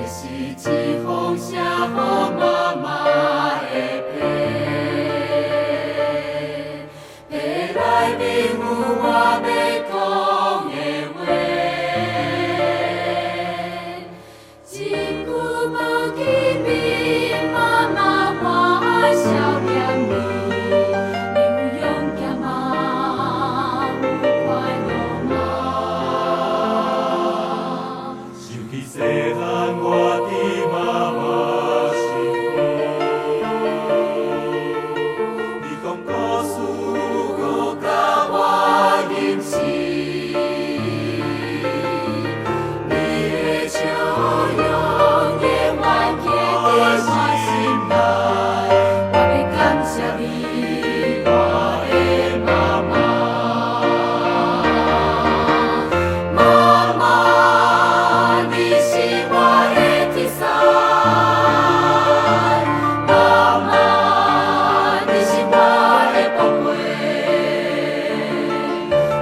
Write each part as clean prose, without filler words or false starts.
是一封寫予媽媽的批，批內面有我欲講的話。真久無見面，媽媽我少念你，你有勇敢嗎？有快樂嗎？想起細漢我佇媽媽身邊，你講故事閣佮我吟詩，你的笑容永遠記佇我心內，我欲感謝你，我的媽媽。媽媽，你是我的天使，媽媽，你是我的寶貝，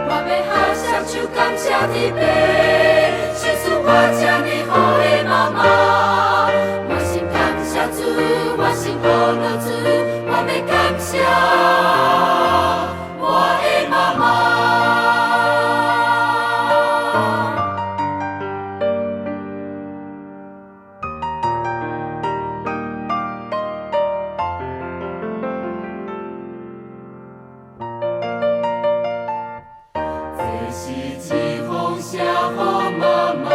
我欲合雙手感謝天父，賞賜我這呢好的媽媽。我心感謝主，我心呼嚕主，我欲感謝我的媽媽。這是一封寫予媽媽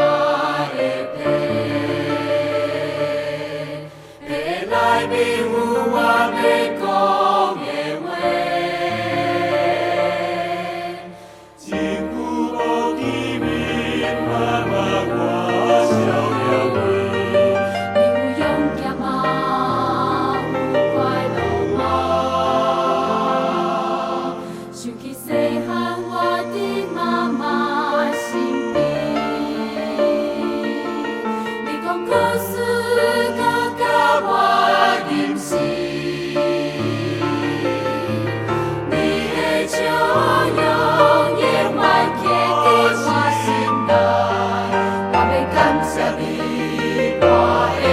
的批，批內面有我欲講的話。真久無見面，媽媽我想念你。你有勇敢嗎？有快樂嗎？想起細漢我佇媽媽身邊，你講故事閣佮我吟詩，你的笑容永遠記佇我心內，我欲感謝你，我的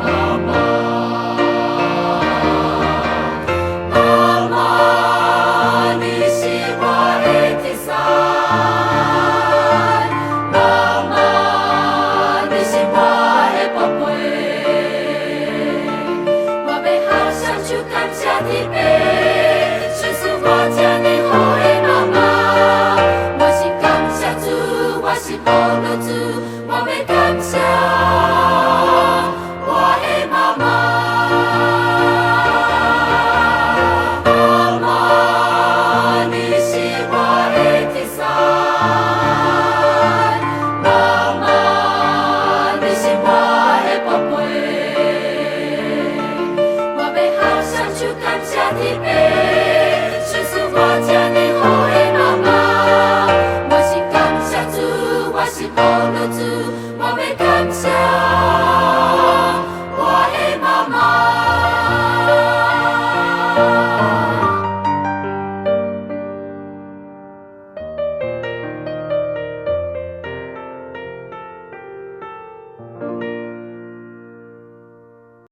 媽媽。媽媽，你是我的天使，媽媽，你是我的寶貝，我欲合雙手感謝天父，賞賜我這呢好的媽媽。我心感謝主，我心呼嚕主，我欲感謝我的媽媽。媽媽，你是我的天使，媽媽，你是我的寶貝，我欲合雙手感謝天父，賞賜我這呢好的媽媽。我心感謝主，我心呼嚕主，我欲感謝。